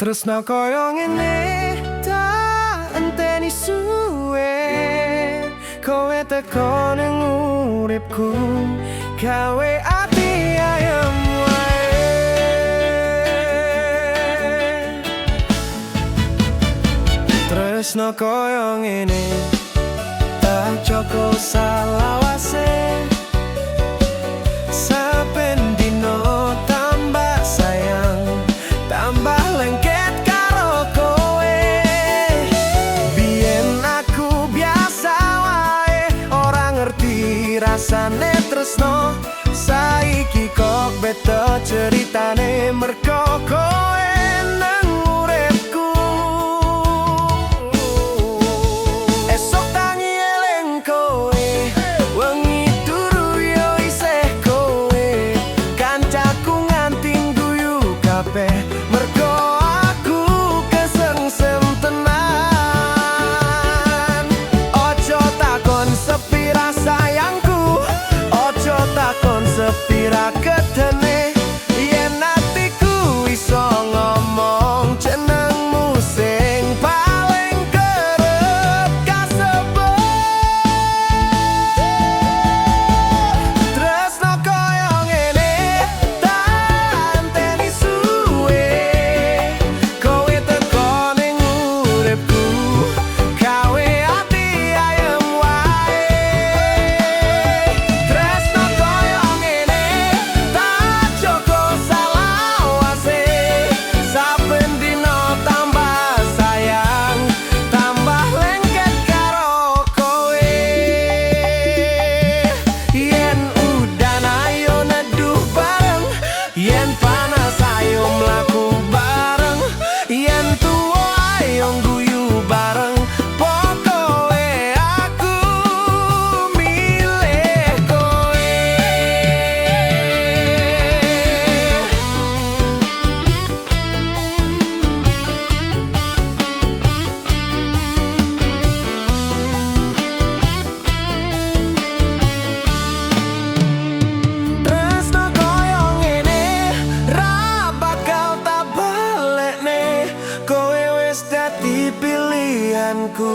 Tresno koyo ngene tak enteni suwe. Kowe teko ning uripku, gawe ati ayem wae. Tresno koyo ngene tak joko salawase. Saben dino tambah sayang, tambah lengket karo kowe. Biyen aku biasa wae, ora ngerti rasane tresno. Saiki kok beda ceritane, mergo kowe nang uripku. Esok tangi eling kowe, wengi turu yo isih kowe. Kancaku nganti guyu kabeh, mergo aku kesengsem tenan. Ojo takon sepira sayangku, ojo takon sepira getihne. Yen atiku iso ngomong, jenengmu sing paling kerep kasebut. Tresno koyo ngene tak enteni suwe. Kowe teko ning uripku, gawe ati ayem wae. Tresno koyo ngene tak joko salawase. Saben dino tambah sayang, tambah lengket karo kowe. Yen udan ayo neduh bareng, yen panas ayo mlaku bareng, yen tuwa ayo guyu bareng. Pokoke aku milih kowe. Tresno koyo ngene ra bakal tak balekne. Kowe wis dadi pilihanku.